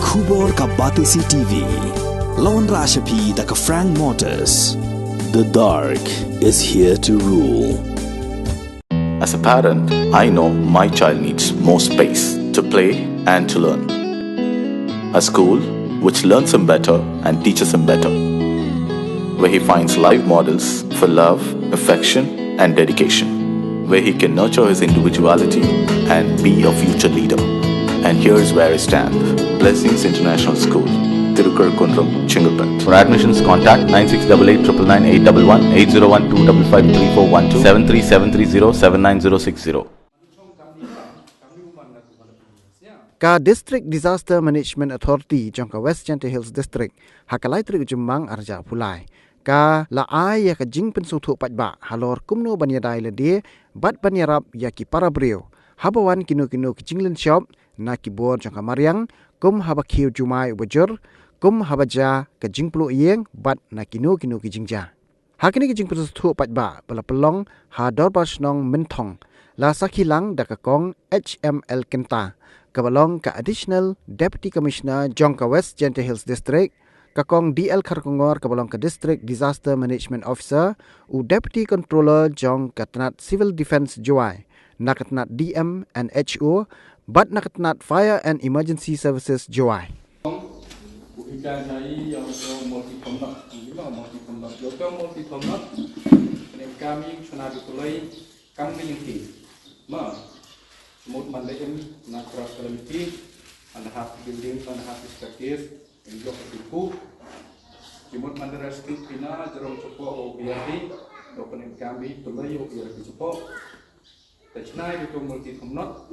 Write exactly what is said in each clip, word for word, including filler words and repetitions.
Khubor ka Batesi T V. Lawan Rashapi da ka Frank Motors. The dark is here to rule. As a parent, I know my child needs more space to play and to learn. A school which learns him better and teaches him better, where he finds live models for love, affection, and dedication, where he can nurture his individuality and be a future leader. And here's where I stand. Blessings International School, Tirukar Kundrum, Chengalpet. For admissions, contact nine six double eight triple nine eight double one, eight zero one two double five three four one two, seven three seven three zero seven nine zero six zero. Ka District Disaster Management Authority jong ka West Jaintia Hills District, ha ka lai tarik u Jymmang arhajar arphew lai, ka la ai ïa ka jingpynsngewthuh paidbah halor kumno ban ïadei lade bad ban ïarap ïa ki para briew haba wan kino kino ki jinglynshop na ki bor jong ka mariang, kum haba khiew jumai uba jur, kum haba jia ka jingpluh ïing bad na kino kino ki jingjia. Ha kine ki jingpynsngewthuh paidbah ba la pynlong ha Dorbar Shnong Mynthong, la sakhi lang da ka Kong H M L Kynta, kaba long ka Additional Deputy Commissioner jong ka West Jaintia Hills District, ka Kong D L Kharkongor, kaba long ka District Disaster Management Officer, u Deputy Controller jong ka tnat Civil Defence Jowai, na ka tnat D M and H O, bad na ka tnat Fire and Emergency Services Jowai. U hikai jai ïa u multi thomnat, ïa u multi thomnat, ïa u multi thomnat. Kane ka mi chuna du tulai kam ni yingki. Ma, mut man da em na kra kalamiti, man da hap building, man da hap staircase, en jok tu ku. Mut man da rescue pina jerong cepo o biari, do kane ka mi tulai o biari cepo. Te chna ïa u multi thomnat,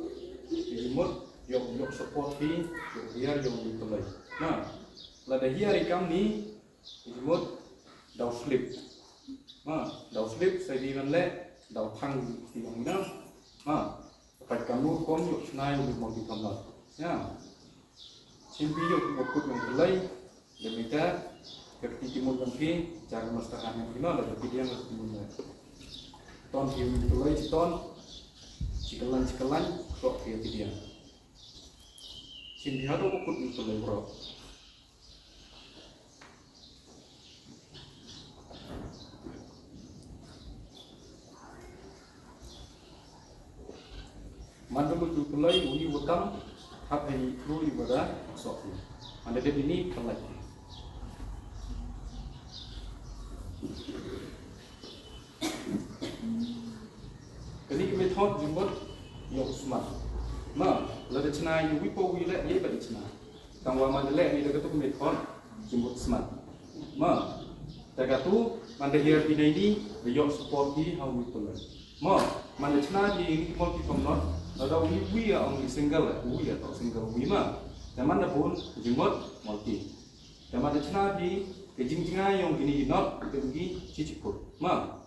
ïa u mut, ïa u, ïa u support phi, ïa u hiar, ïa u tulai. Na, lada hiar i kam ni, ïa u mut, daw slip. Na, daw slip, sa di ngan leh, daw thang di ong na. Na, pat kam nu kom ïa u chna ïa u multi thomnat. Ya. Chim phi ïa u kut ïa u tulai, da mita, ka kti ki mut ïa phi, jar master han ïa phi na, da ki diang ki mut ïa. Ton phi ïa u tulai, chi ton, chi kalan, chi kalan, tok phi ïa ki diang. Chim phi haduh u kut ïa u tulai bro. Manda mut u tulai u ni u tam, hap hei kru i wada sok ni. Manda dep ini pelai. Kani ka method jingmut ïa u smart. Ma, lada chna ïa u wi pa u wi leh ïa ba i chna. Tang wa man da leh ni da katu ka method jingmut smart. Ma, da katu man da hiar phi nai ni da ïoh support phi ha u wi pa u wi. Ma, man da chna phi ni multi thomnat, lada u wi ïa ong ni single, u wi ïa tang single u wi ma. Da man da bun jingmut multi. Da man da chna phi ka jingjngai ïong kini ki not, ka ngi chi chi put. Ma,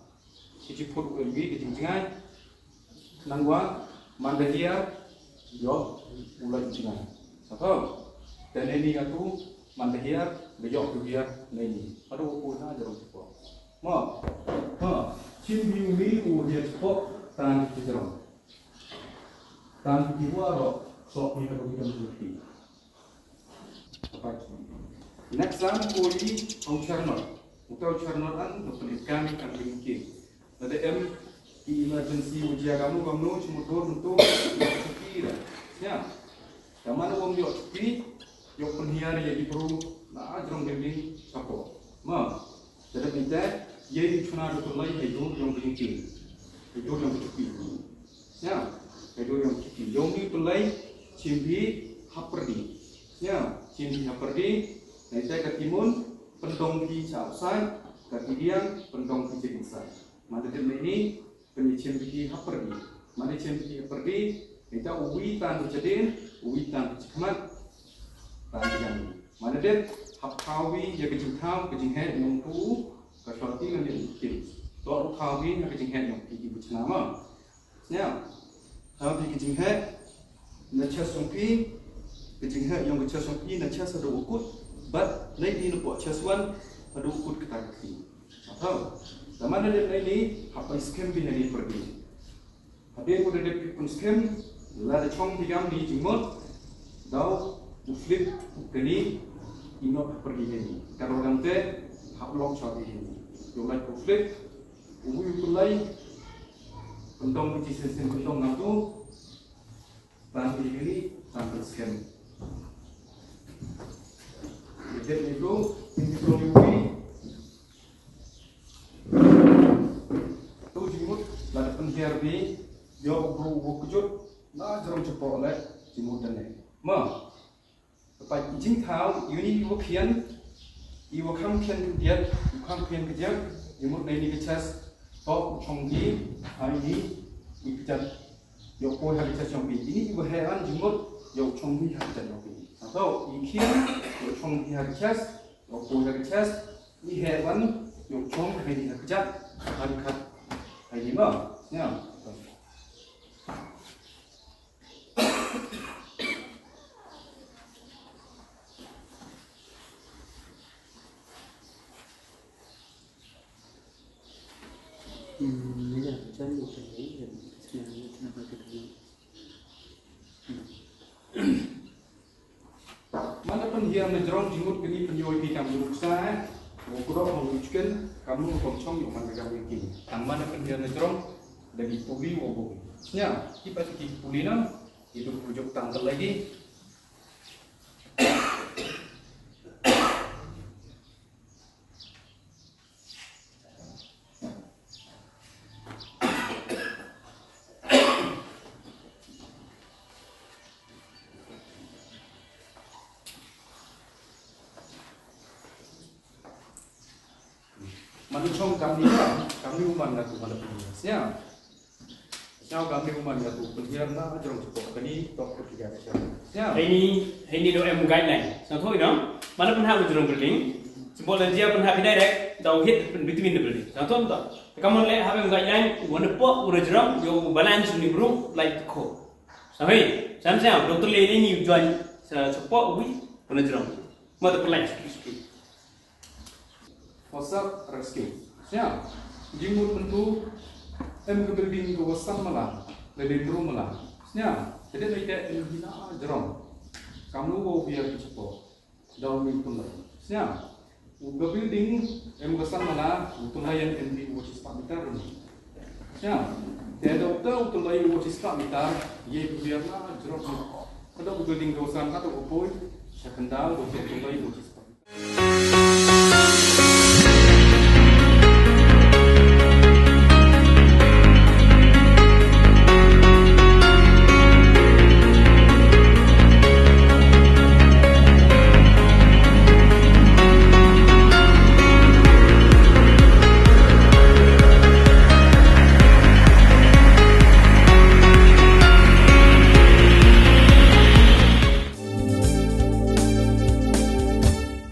chi chi put u em ngi ka jingjngai. Nangwa man da hiar ïoh u la jingjngai. Sa tau. Te neni ngatu man da hiar da ïoh u hiar neni. Haduh u pun ha jarum chi pok. Ma, ha, chim phi u mi u hiar chi pok, tan chi jarum. Tan chi pok ro, sok ni haduh ki jarum chi. Next lang ko i au charnot. Utau charnot an do pynit kami kan ring ki. Lada em ki emergency u jia kamu kamu chmutur mutu. Chuki da. Ya. Kaman wong yok chuki, yok pynhiar ya ki bru na ajrong building sapo. Ma. Lada minta ye i chuna do pynlai hai dur yong ring ki. Hai dur yong chuki. Ya, ka dur yong kiti. Yong ni pynlai chim phi ha pyrdi. Ya, chim phi ha pyrdi. Nai te ka timun pyndong phi cha outside, ka tidiang pyndong phi cha inside. Manda dep nai ni pynchim phi ha pyrdi. Manda chim phi ha pyrdi, nai te uwi tan phi cha dien, uwi tan phi cha khmat. Tan phi cha dien. Manda dep hap thaw wi ya ka jingthaw ka jingheh yong tu ka shorti ngan ni u tim. To thaw wi ya ka jingheh yong ki ki buchna ma. Sñiaw. Thaw phi ka jingheh na chest jong phi, ka jingheh yong ka chest jong phi na chest haduh u kut, bad na i na poh chest wan haduh u kut kata ka kti. Thaw. Tama na dep na i ni hap pynskhem phi na i pyrdi. Hadien u da dep phi pynskhem, lada chong phi kam ni jingmut, daw u Flip kani, i not ha pyrdi kani. Ka rong dang te, hap lok chot i kani. Ïoh lait ko flip, u wi u pynlai, pyndong i sen sen pyndong ngam tu, tang i kani, tang pyn skem. Ïa dep ni bro, ni bro ni wi. Tu jingmut, lada pynhiar ni, ïoh u bro u kjut, na jrong chapoh leh, jingmut dane. Ma, Pat jingthaw, uni i wa khian, i wa kham khian kdiat, i kham khian kdiat, i mut nei ni ka chest, tok chong i, hai ni, i kdiat, yow poi ha ka chest chong i, ini i wa hewan jingmut, yow chong i ha ka chest chong i. Sato, i khian, yow chong i ha ka chest, yow poi ha ka chest, i hewan, yow chong hai ni ha ka kdiat, han khat, hai ni ma, ya. Manda pynhiar na jrong jingmut kini pynyoh pi kam jrong sa, eh. Wo kudok hong chicken, kam nu kom chong yo man ka jam wi kini. Tang manda pynhiar na jrong, lagi puli wo bo. Nya, ki pa ki puli na, itu pujuk tang lagi. Manu chong kam ni ka, kam ni uman na tu mana pun. Siang. Siang kam ni uman na tu pun hiar na jrong chupok kani tok ketiga siang. Siang. Hai ni, hai ni do em guideline. Sang thoi no. Mana pun ha jrong building. Symbol dan dia pun ha direct. Tau hit pun between the building. Sang thoi to. Kamu le ha em guideline. Wana pok wana jrong yo balance ni bro like ko. Sang hoi. Sang siang. Doktor le ni ni join sa chupok wi wana jrong. Mata pun like. Fossil rescue. Sñiaw. Jingmut mynta em ka building ka wa san mala, lane hynriew mala. Sñiaw. Te dei te em hina jrong. Kam lu wa u biar ki chapo. Daw mi u tyllai. Sñiaw. U ka building em ka san mala, u tyllai em em u wa chispah meter. Sñiaw. Te daw te u tyllai u wa chispah meter, ye u biar na jrong. Ka daw ka building ka wa san ka daw ka poi, sha kyndaw daw te u tyllai u wa chispah meter.